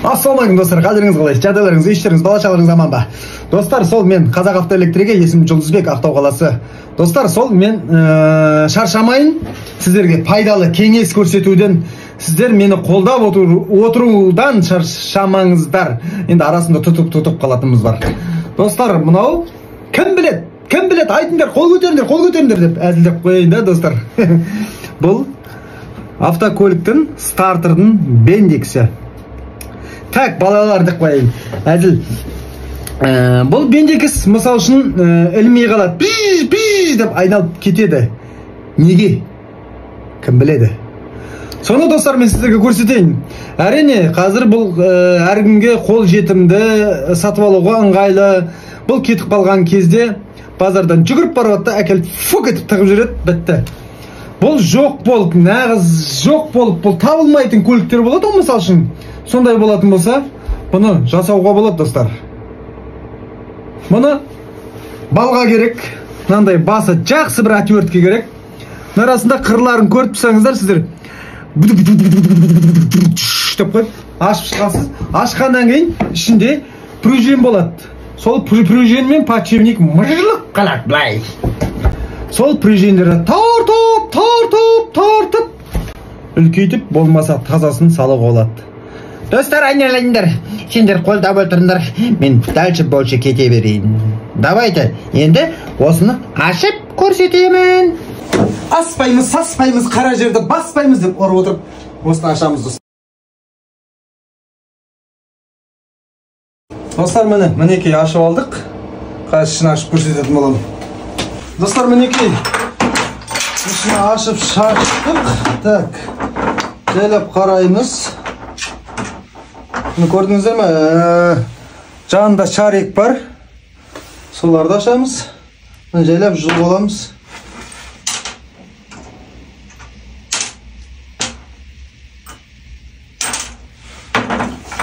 Ассалаумағалейкум достар, қалдарыңыз қалай? Жағдайларыңыз, іштеріңіз, бала шағаларыңыз аман ба? Достар, сол мен Қазақ автоэлектригі, есімім Жұлдызбек, Ақтау қаласы. Достар, сол мен шаршамайын, сіздерге пайдалы кеңес көрсетуден, сіздер мені қолдап отырудан шаршамаңыздар. Енді арасында тұтып қалатынымыз бар. Достар, мынау кім біледі? Кім біледі? Айтыңдар, қол көтеріңдер, қол көтеріңдер деп әзілдеп қояйын да, достар. Бұл автокөліктің стартердің бендиксі. Так, балалар деп қояйын. Әзіл. Бұл бендикс, мысал үшін, ілмей қалады. Пиж, пиж деп айналып кетеді. Неге? Кім біледі? Соны, достар, мен сіздерге көрсетейін. Әрине, қазір бұл әркімге қол жетімді, сатып алуға ыңғайлы. Бұл кетіп қалған кезде базардан жүгіріп барып та әкеліп фук етіп тығып жүреді, бітті. Бұл жоқ болып, нағыз жоқ болып, бұл табылмайтын көліктер болады ғой, мысал үшін. Сондай болатын болса, бұны жасауға болады, достар. Мұны балға керек, мынандай басы жақсы бір отвертка керек. Арасында қырларын көріп тұрсаңыздар, сіздер деп қойып ашып шығасыз. Ашқаннан кейін ішінде пружин болады. Сол пружинмен подшипник мыжылып қалады былай. Сол пружиндерді тартып, тартып, тартып үлкейтіп, болмаса тазасын салуға болады. Достар, айналайындар, сендер қолдап отырыңдар, мен дальше больше кете берейін. Давайте, енді осыны ашып көрсетемін. Аспаймыз, саспаймыз, қара жерді баспаймыз деп ұрып отырып, осыны ашамыз, достар. Достар, міне, мінекей ашып алдық. Қазір ішін ашып көрсететін боламын. Достар, мінекей ішін ашып шаштық. Так, жайлап қараймыз. Міне, көрдіңіздер ме? Жанында шарик бар. Соларды ашамыз. Міне, жайлап жұлып аламыз.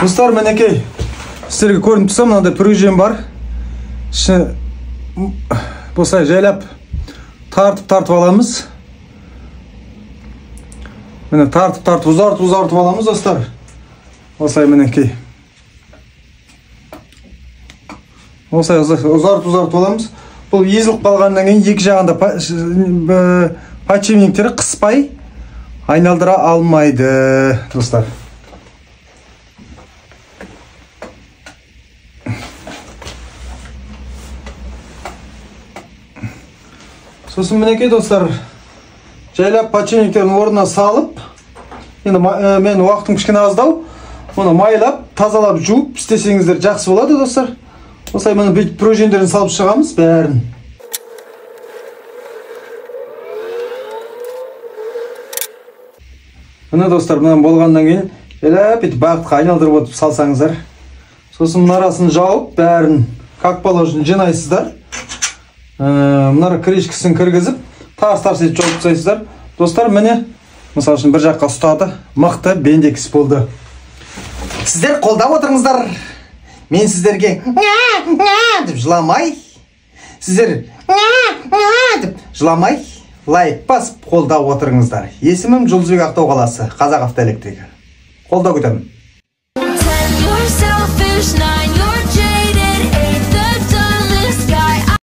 Достар, мінекей сіздерге көрініп тұрса, мынандай пружин бар. Іші болса жайлап тартып аламыз. Міне, тартып ұзартып аламыз, достар. Осылай, мінекей. Осылай ұзартып аламыз. Бұл езіліп қалғаннан кейін екі жағында подшипниктері қыспай айналдыра алмайды, достар. Сосын мінекей, достар, жайлап подшипниктердің орнына салып, енді мен уақытым кішкене аздау, оны майлап, тазалап, жуып істесеңіздер жақсы болады, достар. Осылай міне бүйтіп пружиндерін салып шығамыз бәрін. Міне, достар, мынаны болғаннан кейін жайлап бүйтіп бағытқа айналдырып отырып салсаңыздар. Сосын мына арасын жауып, бәрін как положено жинайсыздар. Мына крышкасын кіргізіп, тарс-тарс етіп жауып тастайсыздар. Достар, міне, мысал үшін бір жаққа ұстады, мықты бендикс болды. Сіздер қолдап отырыңыздар. Мен сіздерге ня деп жыламай, сіздер ня деп жыламай, лайк басып қолдап отырыңыздар. Есімім Жұлдызбек, Ақтау қаласы, Қазақ автоэлектригі. Қолдау күтемін.